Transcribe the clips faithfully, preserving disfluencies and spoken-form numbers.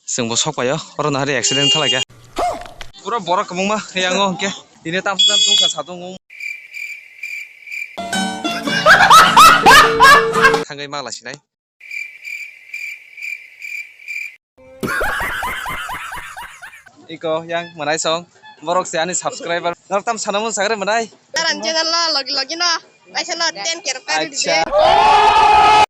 Chwngbo sok paio, oro nahari accident thalaikha. Pura borok kwbangma yango hwnkhe. Tini tamsa tungkha satung. Thangwi ma lasinai. Iko yang manai song. Borok se ani subscriber. Norok tam sana mun sagre manai. Taran channel lo logi logi no. Kaisa no ten K rok kari di. Acha.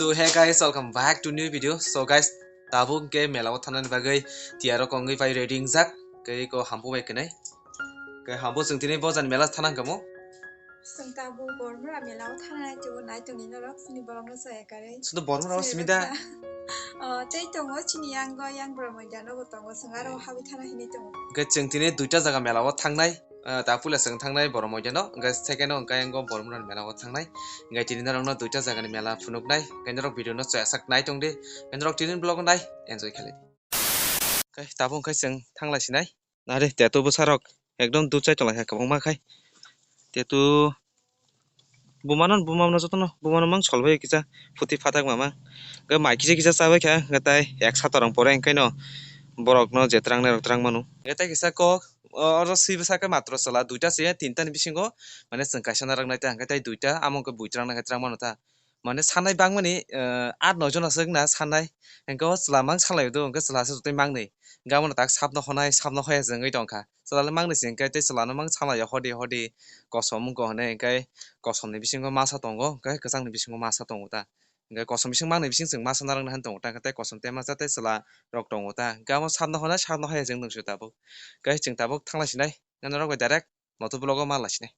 So hey guys, welcome back to new video. So guys, tabuk ke mela o thanani bagwi tiyaro kongwi pai ready wngjak. Ke ko hampu bai kwnai. Ke hampu chwng tini bo jani mela thanang kamo. Chwng tabuk Bormura mela o thanai tongo, nai tongni norok chini borok no chaya karwi. Sudo Bormura o simi da. Oh, tei tongo chini yang go yang borok mai jano bo tongo, chwng aro habwi thana hinwi tongo. Ke chwng tini duita jaga mela o thangnai. Ah, ta puila chwng thangnai Borok Moidano, hwnkhe second o hwnkhe ang o Bormura ni mela o thangnai. Hwnkhe tini norokno duita jagani mela phunuknai, hwnkhe norok video no chaya sak nai tongdi, hwnkhe norok tini vlog o nai enjoy khaidi. Hwnkhe tabuk hwnkhe chwng thanglai sinai. Nare teto bwsarok ekdom duk chai tonglaikha kwbangma khai. Teto bumano, bumano jotono, bumano mang solbai kisa phuti phatak mamang. Hwnkhe mai kisa kisa chabai kha, hwnkhe tai ek satorang pore hwnkhe no borokno je trangnai rok trang mano. Hwnkhe tai kisa kok, o-, oro swi bwsa khe matro chwla duita se tinta ni bisingo, mane chwng kaisa narwknai ta, hwnkhe tai duita, amo hwnkhe bui trangnai khe trang mano ta. Mane sanai bangmani, eh, aat noi jona se wngna sanai, hwnkhe o chwla mang salai do, hwnkhe chwla se twi mangnwi. Hwnkhe abono tak sapno honai, sapno hoya se wngwi tongkha. Chwla le mangnwi se hwnkhe tei chwla no mang salai hodi hodi kosom wngkha hinwi, hwnkhe kosom ni bisingo masa tongo, hwnkhe kwchang ni bisingo masa tongo ta. Hwnkhe kosom bising mangnwi bising chwng masa narwkna hinwi tongo ta, hwnkhe tei kosom tema cha tei chwla rok tongo ta. Hwnkhe abo sapno honai, sapno hoya se wng tong sio tabuk. Hwnkhe chwng tabuk thanglai sinai, norok bai direct moto vlog o ma lai sinai.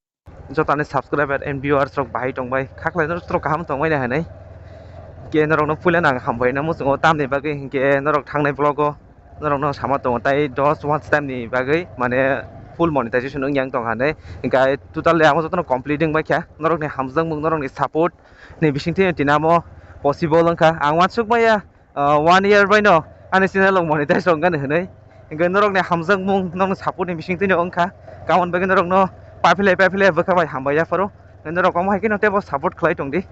Jotoni subscriber and viewers rok bahai tongbai, khaklai norok kaham tongbai na hinwi. Hwnkhe norokno puila nang hambai na muchungo tamni bagwi, hwnkhe norok thangnai vlog o norokno sama tongo tai dos watch time ni bagwi, mane full monetization wng yang tong hinwi. Hwnkhe totally amo jotono complete wng bai kha, norokni hamjakmung, norokni support ni bisingtwi tini amo possible wngkha. Ang uansuk maya, ah, one year bai no ani channel rok monetize rok wngkha hinwi. Hwnkhe norokni hamjakmung, norokni support ni bisingtwi no wngkha. Kamon bagwi norokno paphilai paphilai bwkha bai hambai yapharo. Norok omo hai kheno teibo support khlai tongdi.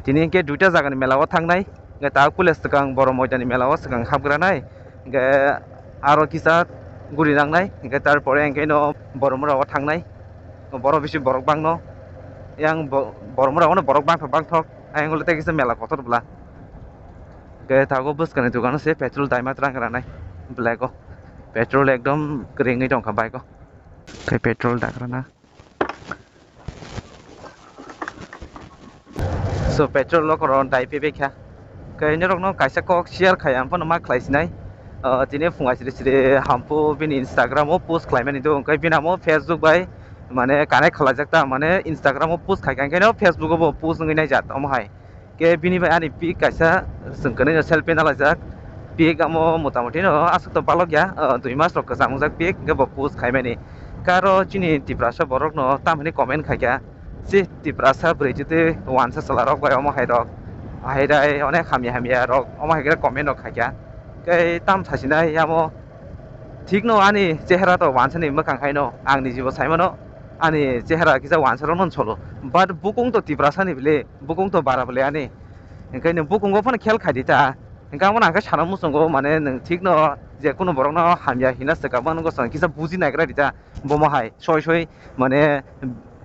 Tini hwnkhe duita jagani mela o thangnai. Hwnkhe ta kule swkang Borok Moidani mela o swkang hapgranai. Hwnkhe aro kisa guri nangnai. Hwnkhe tarpore hwnkhe no Boromura o thangnai. Borok bisi borok bangno. Yang bo-, Boromura o no borok bangthok bangthok. Ayang ulo tei kisa mela kotor bwla. Hwnkhe tago bwskani dogano se petrol daima twrang ranai black o. Petrol ekdom kwrwngwi tongkha bike o. Khe petrol dagrana. So petrol o koron dai pebekha. Khe norokno kaisa kok share khai ang phano ma khlai sinai. Ah, tini phunga siri siri hampu bini Instagram o post khlaimani do, hwnkhe bini amo Facebook bai mane connect khlaijak ta, mane Instagram o post khai kha, hwnkhe no Facebook o bo post wngwi naijak omo hai. Khe bini bai ani pic kaisa chwng kwrwino selfie nalaijak. Pic amo motamoti no aswk to balok ya, ah, dui mas rok kwcham wngjak pic, hwnkhe bo post khaimani. Khe aro chini Tiprasa borok no tamhini comment khaikha, "Si Tiprasa bwrwi jiti wansa chwla rok bai omo hai rok, ahai rai onek hamya hamya rok," omo hai khe comment rok khaikha. Khe tam sasinai amo thik no ani chehra to wansa ni mwkhang hai no ang nijibo sai mano, ani chehra kisa wansa rok no solo, but bukung to Tiprasa ni bile. Bukung to bara bwle ani. Hwnkhe nwng bukungo phano khel khai di ta. Hwnkhe amo nang khe sana muchungo, mane nwng thik no je kunu borok no hamya hina swkang mano, gosong kisa buji naigra di ta. Bomo hai soi soi mane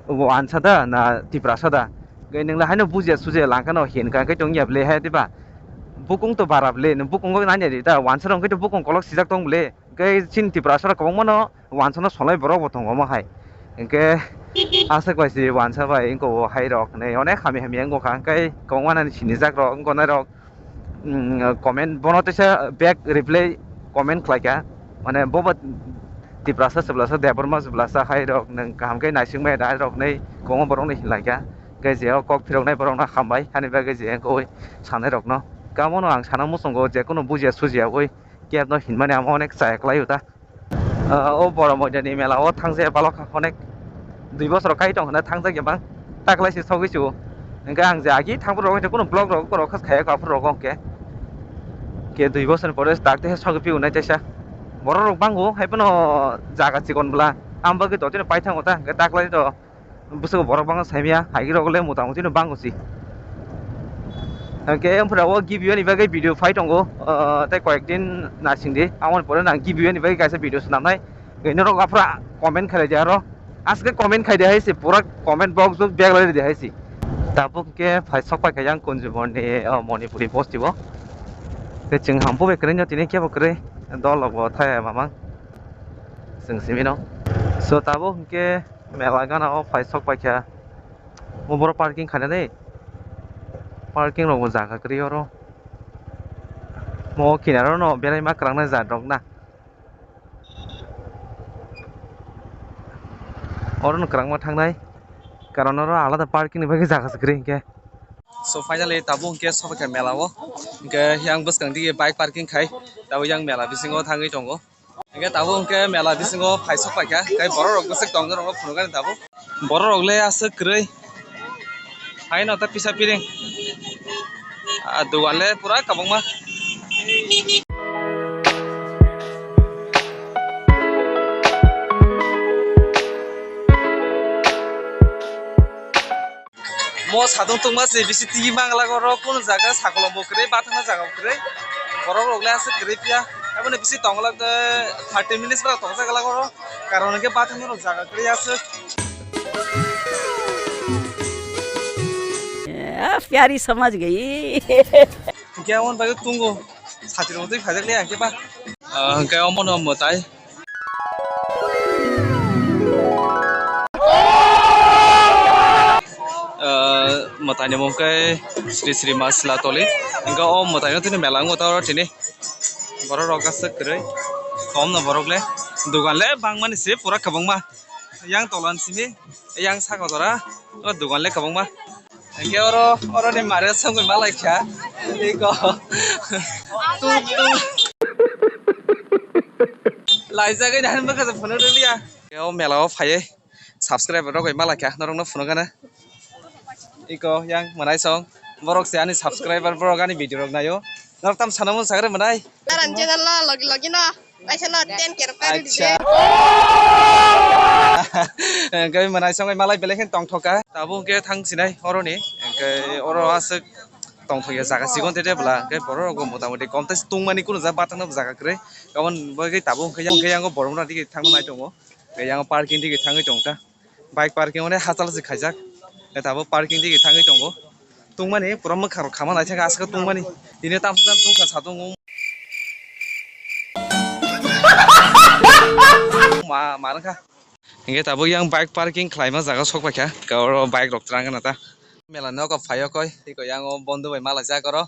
wansa da na Tiprasa da. Hwnkhe nwng le haino bujiya sujiya lang kheno hin kha khe tong ya bwle hai diba. Bukung to bara bwle, nwng bukungo nanya di ta. Wansa rok hwnkhe to bukung kolok sijak tong bwle. Hwnkhe chini Tiprasa rok kwbangma no wansa no solai borok bo tongo omo hai. Hwnkhe aswk bai se wansa bai wngkha o hai rok hinwi onek hamya hamya wngkha, hwnkhe kwbangma nani sinijak rok wngkha nai rok, mm, comment bono teisa back reply comment khlaikha, mane bobo Tiprasa chwlasa Debbarma chwlasa hai rok nwng kaham khe naisingmaya da hai rok hinwi kwbangma borok no hinlaikha. Hwnkhe je o kok phiroknai borok no hambai hani bagwi je wngkha oi sanai rok no. Kamono ang sana muchungo je kunu bujiya sujiya oi. Kebno hinmani amo onek chaya kwlaio ta. Ah, o Borok Moidani mela o thangjaya balok kha onek dui bosor kai tong hwnna thangjak ya bang ta kwlai se sogwi se o. Hwnkhe ang je agi thangphuru rok kunu vlog rok borok kha khaya kha aphuru rogo hwnkhe. Khe dui bosor ni pore tak teisa sogwi phi hwnwi teisa. Borok rok bango hai phano jaga chikon bwla. Ang bagwi to chini paithango ta hwnkhe ta kwlai to. Bwswk borok bangma saimaya, haigirok le mota muti no bango si. Hwnkhe wngphra o gibiyo ni bagwi video phai tongo, ah, tei koyek din naising di, aboni pore nang gibiyo ni bagwi kaisa video swnamnai. Hwnkhe norok aphra comment khlai di aro, aswk comment khai di hai se, pura comment box o bag lai di hai se. Tabuk hwnkhe phai sok paikha yang Kunjubor ni, oh, Manipuri bosti o. Tei chwng hampu bai kwrwi no tini kebo kwrwi dol rok bo thaya mamang. Chwng simi no. So tabuk hwnkhe mela gana o phai sok paikha. Mo borok parking khaina de. Parking rok bo jaga kwrwi oro. Mo kinaro no belai ma kwrang nai jat rok na. Oro no kwrang ma thangnai. Karon oro alada parking ni bagwi jaga se kwrwi hwnkhe. So finally tabuk hwnkhe sopaikha mela o. Hwnkhe yang bwskang digi bike parking khai. Tabuk yang mela bisingo thangwi tongo. Hingke tabuk hingke mela bisingo phai sok paikha, tei borok rok bwswk tongna rokno phunukani tabuk. Borok rok le aswk kwrwi. Haino ta pisa piring. Ah, dogan le pura kwbangma. Mo sadung tungma se bisi tigi mangla oro, kunu jaga sakolom bo kwrwi, bathangna jaga bo kwrwi, borok rok le aswk kwrwi phiya, aboni bisi tongla thirty minutes ba tongsa glak oro, karon hwnkhe bathangna rok jaga kwrwi aswk. आ, प्यारी समझ गई। Hwnkhe aboni bagwi tungo, satiro twi phaijakle hwnkhe ba. Ah, hwnkhe omono mwtai. Ah, mwtaini mung khe Sri Sri Ma Sila Toli. Hingke o mwtaino tini mela wngo ta oro tini. Borok rok aswk kwrwi. Komno borok le. Dogan le bangmani se pura kwbangma. Yang tolan simi, yang saka jora. O dogan le kwbangma. Hingke oro, oro ni mare songwi malaikha. Iko. Tuk, tuk. Laijagwi nang bwkha se phunuk rwliya. O mela o phaiwi subscriber rok bai malaikha, norok no phunuk gana. Iko yang mwnai song. Borok se ani subscriber, borok ani video rok naio. Norok tam sana mun sagre mwnai. Aran channel lo logi logi no. Paisa no ten K rok kari di. Acha. Hingke mwnai songwi malai belai khe tongthoka. Tabuk hingke thang sinai oroni. Hingke oro aswk tongthokya jaga chikon tete bwla. Hingke borok rok bo motamoti kom tei tungmani kunu jaga bathang no jaga kwrwi. Aboni bagwi tabuk hingke yang, hingke yang borok rok digi thangma nai tongo. Hingke yang parking digi thangwi tongta. Bike parking mane hachal se khaijak. Tabuk parking digi thangwi tongo. Tungmani pura mwkhang rok khama naithaka aswk tungmani. Tini tamsa tungkha satung. Ma, ma rwkha. Hingke tabuk yang bike parking khlaima jaga sok paikha. Oro bike rok twrang gana ta. Mela nogo phaio koi, tei koi yang o bondo bai malaijak oro.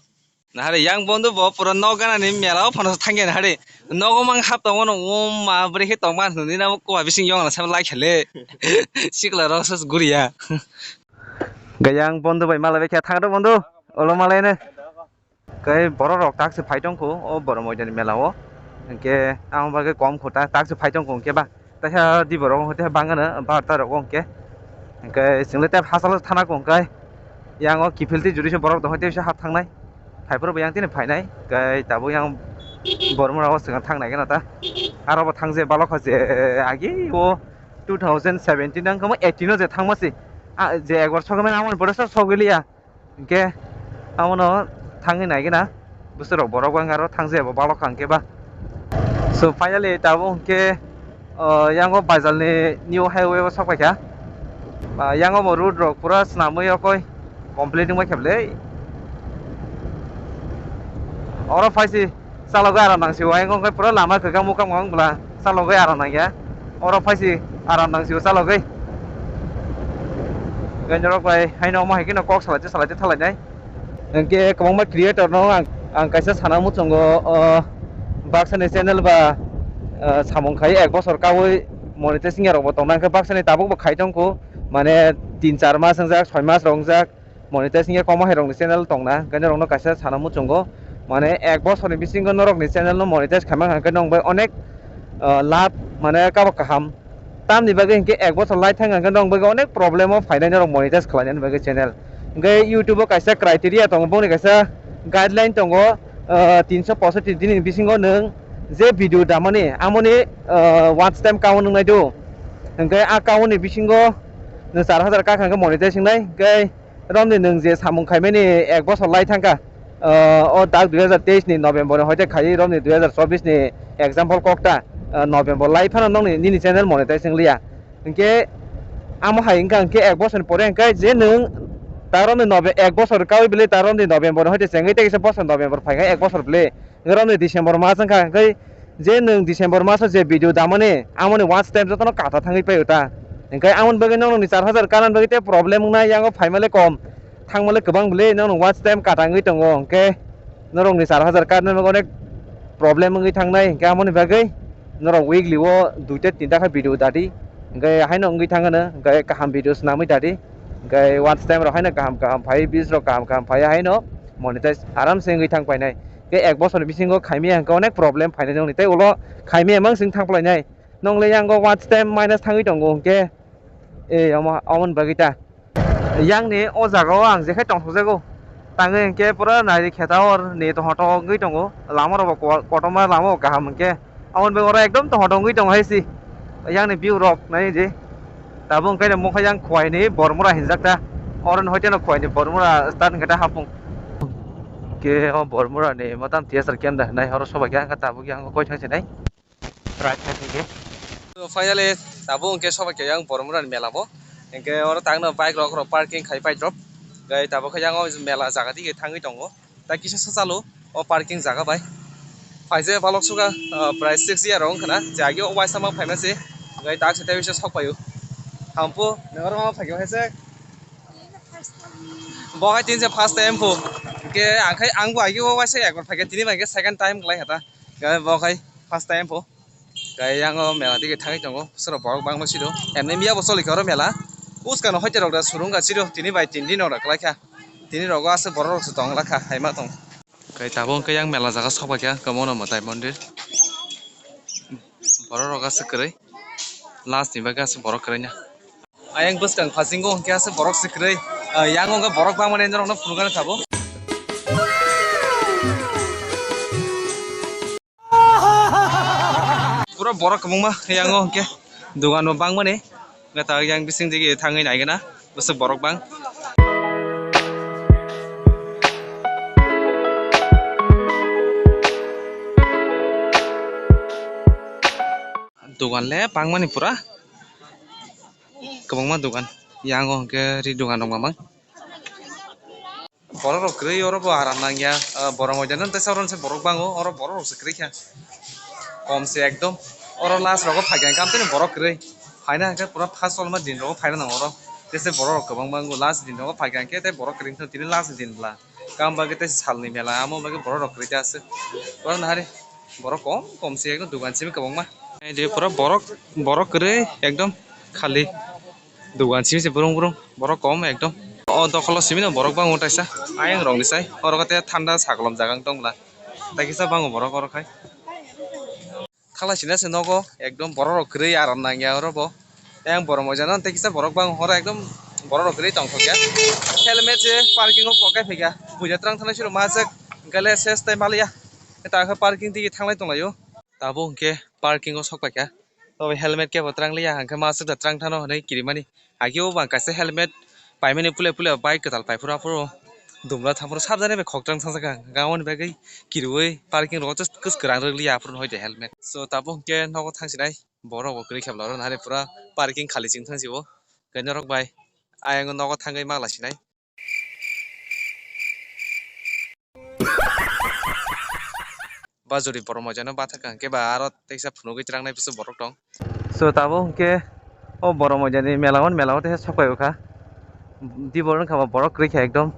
Nahari yang bondo bo pura nok ganani mela o phano thangya nahari. Nogo mang hap tongo no, um, ma bwrwi khe tongma hinwi nabo kuwa bising yong na sabo lai khale. Sikla rok sos guriya. Gayang bondo bai malai khe thang do bondo. Olo malai ne. Kai borok rok tak se phai tong kho o borok moidani mela o. Hingke ang bagwi kom kho ta, tak se phai tong kho hingke ba. Taisa di borok hingke bangano barta rok hingke. Hingke chwngli tei hachalo thana kho hingke. Yang o kiphil tei juri se borok dong tei hap thangnai. Phaiphuru bo yang tini phainai. Hingke tabuk yang borok rok swkang thangnai gana ta. Aro bo thang je balok kha je agi o two thousand seventeen ang kamo eighteen o je thangma se. A je ek bor sogwi mani amoni borok sa sogwi liya. Hingke abono thangwi naigwna bwswk rok borok wngkha aro thangjaya bo balok kha hingke ba. So finally tabuk hingke, o, yango Baijalni new highway o sok paikha. Ba, yango bo road rok pura swnamwi okoi complete wngbai khe bwle. Oro phaisi. Chalogwi aram nang sio, ayang wngkhe pura lama kwkang mukang wng bwla chalogwi aram nangya. Oro phaisi aram nang sio chalogwi. Hwnkhe norok bai haino omo hai kheno kok salaite salaite thalainai. Hwnkhe kwbangma creator no ang, ang kaisa sana muchungo, o, baksani channel ba, o, samung khai ek bosor kaui monetizing rok bo tongna hwnkhe baksani tabuk bo khai tongkho, mane tin char mas wngjak, soi mas rok wngjak. Monetize wngya kwma hai rokni channel tongna, hwnkhe norokno kaisa sana muchungo, mane ek bosorni bisingo norokni channel no monetize khaima hwnkhe nwng bai onek, ah, lab, mane kabo kaham. Tamni bagwi hwnkhe ek bosor lai thang hwnkhe nwng bai onek problem o phainai norok monetize khlainani bagwi channel. Hwnkhe YouTube o kaisa criteria tongo, bongni kaisa guideline tongo, ah, tinso posotti dini bisingo nwng je video damani amoni, ah, watch time count wngnai do. Hwnkhe a count ni bisingo Nwng char hajar kha kha hwnkhe monetize wngnai, hwnkhe romni nwng je samung khaimani ek bosor lai thangkha, ah, o tak dui hajar teis ni November ni hoite khaiwi romni dui hajar chobbish ni example kokta, ah, November lai phano nokni nini channel monetize wngliya. Hwnkhe amo hai wngkha hwnkhe ek bosor ni pore hwnkhe je nwng ta romni Nove-, ek bosor kaui bile ta romni November ni hoite chengwi tei kisa bosor November phaikha ek bosor bile. Hwnkhe romni December mas wngkha, hwnkhe je nwng December maso je video damani, amoni watch time jotono kata thangwi paio ta. Hwnkhe amoni bagwi nokni char hajar karna bagwi tei problem wngnai, yango phaimale kom, thangmale kwbang bwle, nokni watch time kata wngwi tongo. Hwnkhe norokni char hajar karna bagwi onek problem wngwi thangnai, hwnkhe amoni bagwi norok weekly o duita tinta khe video dadi, hwnkhe haino wngwi thangano, hwnkhe kaham video swnamwi dadi, hwnkhe watch time rok haino kaham kaham phai, views rok kaham kaham phai, haino monetize aram se wngwi thang painai. Khe ek bosor ni bisingo khaimya hwnkhe onek problem phainai nokni tei ulo khaimya mang sing thang phlainai. Nokle yango watch time minus thangwi tongo hwnkhe, e, omo, omoni bagwi ta. Yang ni o jaga o ang jekhai tongthokjago. Tangwi hwnkhe pura nairi kheta or ni tongthok wngwi tongo. Lama rok bo ko-, kotorma lama bo kaham hwnkhe. Aboni bagwi oro ekdom tongthok wngwi tongo hai se. Yang ni view rok nai je. Tabuk hwnkhe mokha yang Khowai ni Bormura hinjak ta. Oro ni hoite no Khowai ni Bormura start hwnkhe ta hapung. Ke o Bormura ni motam T S R kendra hinai oro soba khe ang tabuk yang koi thang sinai. Right side hwnkhe. So, finally, tabuk hwnkhe sobai khe yang Bormura ni mela bo. Hwnkhe oro tangno bike rok, rok parking khai pai drop. Gai tabuk khe yang o mela jaga dige thangwi tongo. Tai kisa swchalo o parking jaga bai. Phaije balok suga, ah, prai six year rok wngkha na. Je agi o waisa ma phaima se. Gai tak se tei bisa sok paio. Hampu, nang oro ma phaikhe hai se. Bo hai tin se first time phu. Hwnkhe ang khai, ang bo agi o waisa ekbar phaikhe tini bai khe second time kwlai kha ta. Gai bo khai first time phu. Khe yang o mela dige thangwi tongo, bwswk rok borok bangma siro. Emni miya bo choli kha oro mela. Uskano hoite rok da surung ga siro, tini bai tin din rok da kwlai kha. Tini rogo aswk borok rok se tong la kha, hai ma tong. Khe tabuk hwnkhe yang mela jaga sok bai kha, kwbangma mwtai mondir. Borok rok aswk kwrwi. Last ni bagwi aswk borok kwrwi na. Ayang bwskang phasingo hwnkhe aswk borok se kwrwi. Ah, yang o hwnkhe borok bangmani norokno phunukgani tabuk. Pura borok kwbangma yango hwnkhe dogan bo bangmani. Gata yang bising digi thangwi naigwna bwswk borok bang. Dogan le bangmani pura kwbangma dogan. Yango hwnkhe ri dogan rok mamang. Borok rok kwrwi oro bo aram nangya, ah, borok moidan no teisa oro se borok bango, oro borok rok se kwrwi kha. Kom se ekdom. Oro last rogo phaikha hwnkhe amtwino borok kwrwi. Phaina hwnkhe pura first cholma din rogo phaina nango oro. Tei se borok rok kwbang bango last din rogo phaikha hwnkhe tei borok kwrwi wngkha tini last din bwla. Kam bagwi tei salni mela amo bagwi borok rok kwrwi ta aswk. Oro nahari borok kom kom se ekdom dogan simi kwbangma. Nai di pura borok, borok kwrwi ekdom khali. Dogan simi se brung brung, borok kom ekdom. O dokholo simi no borok bango taisa, ayang rok ni sai. Oro khe thanda sakolom jaga wng tong bwla. Tai kisa bango borok oro khai. Thala sina se nogo ekdom borok rok kwrwi aram nangya oro bo. Yang borok moja no tei kisa borok bango oro ekdom borok rok kwrwi tongthokya. Helmet se parking o pokai phaikha. Puila twlang thangnaisiro ma swk gale ses tei maliya. Ta khe parking tigi thanglai tonglaio. Tabuk hwnkhe parking o sok paikha. Obo helmet kebo twrang liya, hwnkhe ma swk da twrang thano hwnwi kirimani. Agio bo ang kaisa helmet paimani pule pule bike kwtal paiphuru aphuru dumla thaphuru sabjani bai khoktrang thangjakha. Hwnkhe aboni bagwi kiriui parking rogo just kwswk kwrang rwk liya aphuru hoite helmet. So tabuk hwnkhe nogo thangsinai borok bo kwrwi khe bwla oro nahari pura parking khali chwng thangsi o. Hwnkhe norok bai ayang nogo thangwi magla sinai. Bajuri borok moja no bathakha hwnkhe ba aro teisa phunugwi twrangnai bwswk borok tong. So tabuk hwnkhe o borok moja ni mela o, mela o teisa sok pai o kha. Di borok wngkha ba borok kwrwi kha ekdom.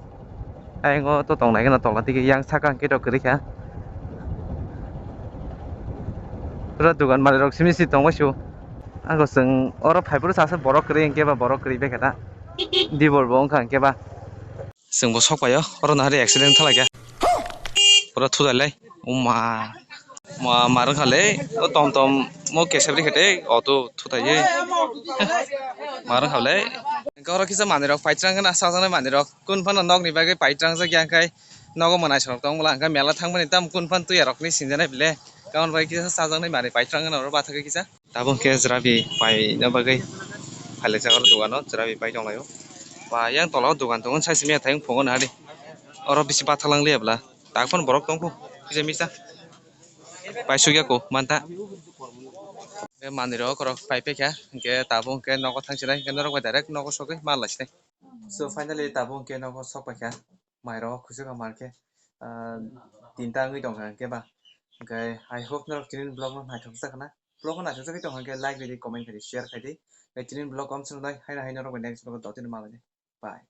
Ayang o to tongnai kheno tola dige yang saka hwnkhe to kwrwi kha. Pura dogan malik rok simi si tongbai su. Ako chwng oro phai phuru sasa borok kwrwi hwnkhe ba borok kwrwi bai kha ta. Di bor bo wngkha hwnkhe ba. Chwng bo sok paio, oro nahari accident khalai kha. Pura thudai lai. Uma. Ma, ma rwngkha le, o tom tom mo kesep rikhe tei auto thutai ye. Ma rwngkha le. Hwnkhe oro kisa manwi rok paichang khna, sajaknai manwi rok. Kun phano nokni bagwi paichang jak ya khai nogo mwnai sorok tong bwla hwnkhe mela thangmani tam kun phan twi rok ni sinjanai bile. Tamoni bagwi kisa sajaknai manwi paichang khna oro bathakgwi kisa. Tabuk hwnkhe jwrabi paina bagwi Phailajak oro dogano chwrawi pai tonglaio. Ba yang tola o dogan tongo, sai simi ya thayung phungo naha di. Oro bisi bathaklang liya bwla. Tak phano borok tongkhu, kisa misa. Pai sukya ko manta. Hwnkhe manwi rok oro pai paikha, hwnkhe tabuk hwnkhe nogo thang sinai, hwnkhe norok bai direct nogo sogwi mal lai sinai. So finally tabuk hwnkhe nogo sok paikha. Mairok khusuk hamar khe, ah, tinta wngwi tongkha hwnkhe ba. Hwnkhe I hope norok tini vlog no naithok jak khna. Vlog no naithok jagwi tongkha hwnkhe like ridi, comment khaidi, share khaidi. Hwnkhe tini vlog om swrwngnai, haino hai norok bai next vlog o dotino malai. Bye.